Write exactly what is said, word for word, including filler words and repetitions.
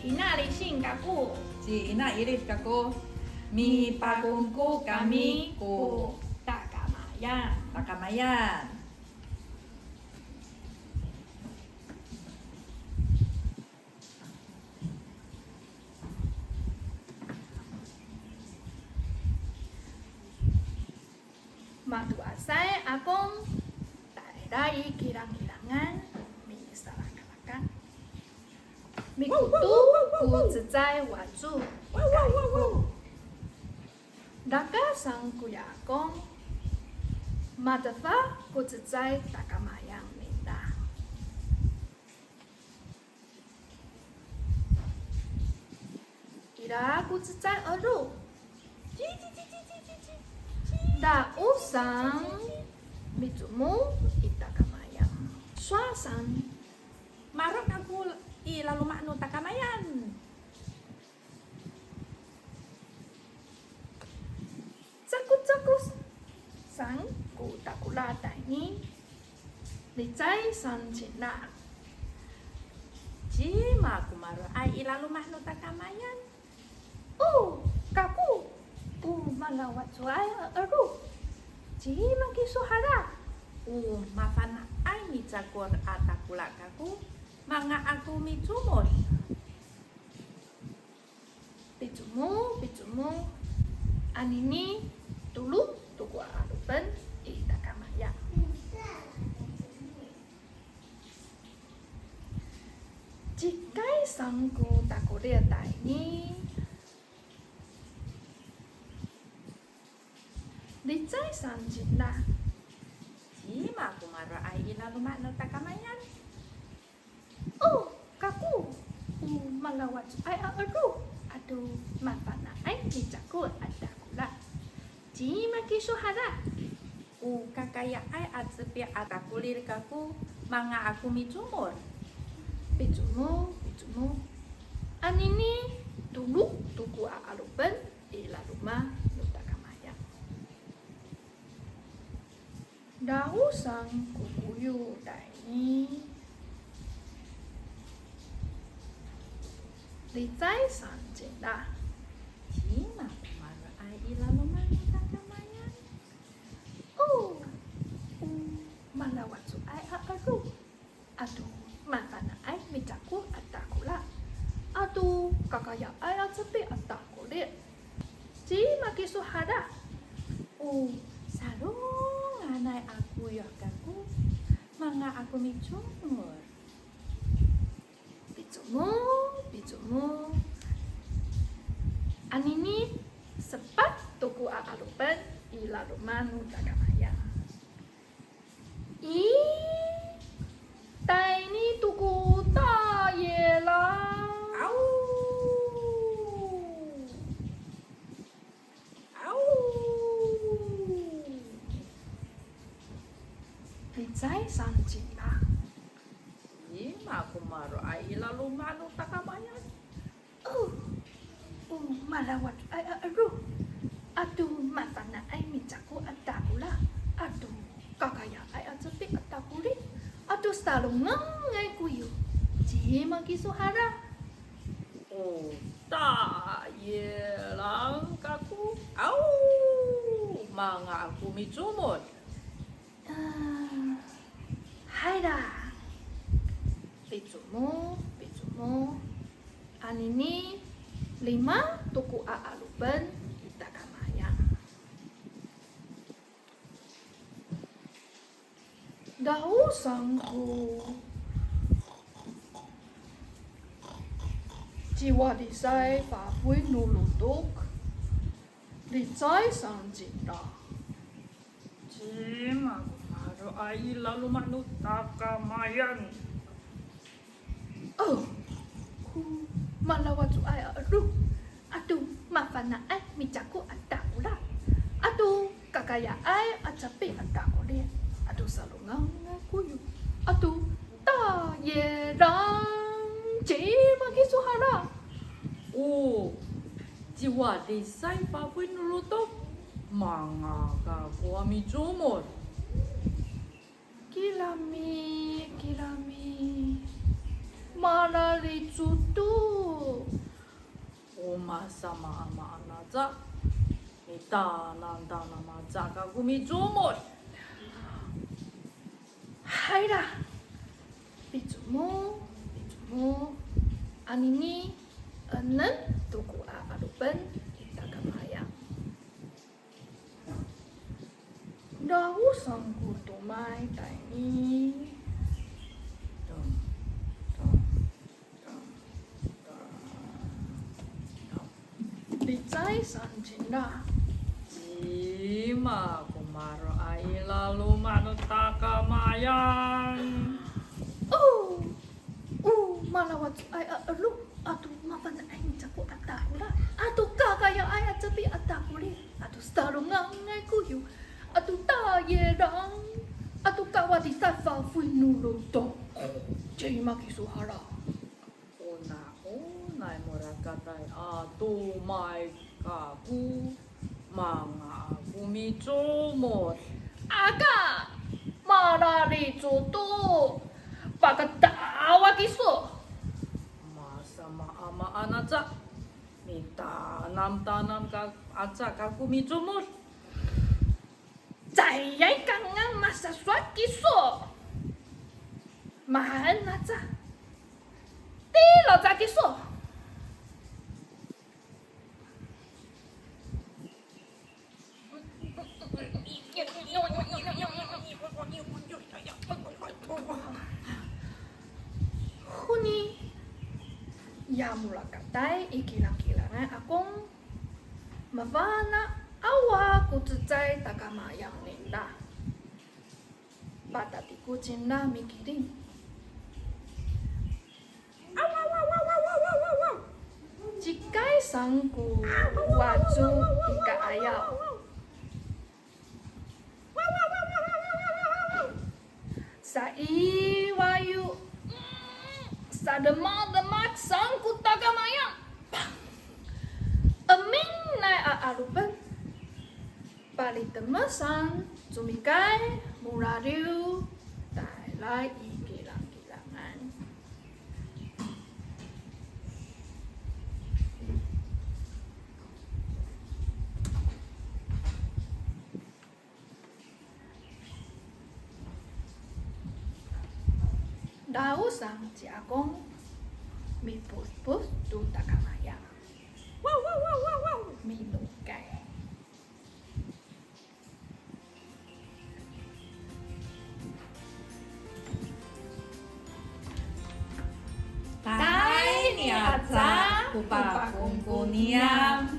Ina Lising kako. Ci Ina Ilif kako. Mipakongko kami ko takamayan. Takamayan. Mato'asay akong, tayra i kilangkilangan, misalakalakan. Mikoto ko cecay waco, kaikor. Raka saan koya akong, matefa ko cecay takamayan ningra. Ira ko cecay ero. Da'osang micomod i takamayan. Sowal saan. Maro' kako i laloma' no takamayan. Cakocako saan ko takola' tayni. Licay saan cingra. Cima ko maro'ay i laloma' no takamayan? O kako, o malawacoay a ero. Cima kiso hara? O mafana'ay micakol a takola' kako, manga' ako micomod. Picomod, picomod. Anini tolo to ko 'a'adopen i takamayan. Cikay saan ko takolil tayni. Licay saan cingra. Cima ko maro'ay i laloma' no takamayan? O kako, o malawacoay a ero ato mafana'ay micakol a takola'. Cima kiso hara? O kakaya'ay a cepi' a takolil kako, manga' ako micomod. Picomod, picomod. Anini tolo to ko 'a'adopen i laloma' no takamayan. Da'osang ko koyo tayni. Licay saan cingra. Cima ko maro'ay i laloma' no takamayan? O, o malawacoay a ero ato mafana'ay micakol a takola' ato kakaya'ay a cepi' a takolil. Cima kiso hara? O salonganay a koyo kako, manga' ako micomod. Picomod, picomod. Anini sepat to ko 'a'adopen i laloma' no takamayan. I, tayni to ko 大野狼. Aw. Aw. Licay saan cingra. Cima ko maro'ay i laloma' no takamayan? O, o malawacoay a ero ato mafana'ay micakol a takola' ato kakaya'ay a cepi' a takolil ato salongangay koyo. Cima kiso hara? O 大野狼 kako. Aw, manga' ako micomod. A, hay da. Picomod, picomod. Anini lima to ko 'a'adopen i takamayan. Da'osang ko ciwadisay fafoy no lotok. Licay saan cingra. Cima ko maro'ay i laloma' no takamayan? O, ko malawacoay a ero ato mafana'ay micakol a takola' ato kakaya'ay a capi' a takolil ato salongangay koyo ato 大野狼. Cima kiso hara? O ciwadisay fafoy no lotok, manga' kako a micomod. Kirami, kirami. Malalicoto. O masamaamaan aca, mitanamtanam aca kako micomod. Hay la, picomod, picomod. Anini enem to ko a 'alopen i Takamayang. Daw saan ko tomay tayni. Tom, tom, tom, tom, tom. Licay saan cingra. Cima ko maro'ay i laloma' no Takamayang? O, o malawacoay a 'elo ato mafana'ay ni Cako a tahora ato kakaya'ay a capi a takoli ato satalongangay koyo ato tayerang ato kawadisay fafoy no lotok. Cima kiso hala. O naonay morakatay a tomay kako, manga'ay ko micomod. Aka, malalicoto, pakatawa kiso. Masamaamaan aca, mitanamtanam ka aca kako micomod. Caayay kangan masasowal kiso. Mahaen aca. Tiloc kiso. Honi, ya morakatay i kilangkilangan akong, mafana' awa ko cecay Takamayang ningra. Patatiko cingra mikilim. Cikay saan ko waco i ka'ayaw. Saiwayo, sademakdemak saan ko Takamayang. Eminay a 'alopen. Palitemesan, comikay, moradiw, tayra i kilangkilangan. Daw saan ci Akong, mipodpod to Takamayang. Minokay. Tayni aca ko pakongko niyam.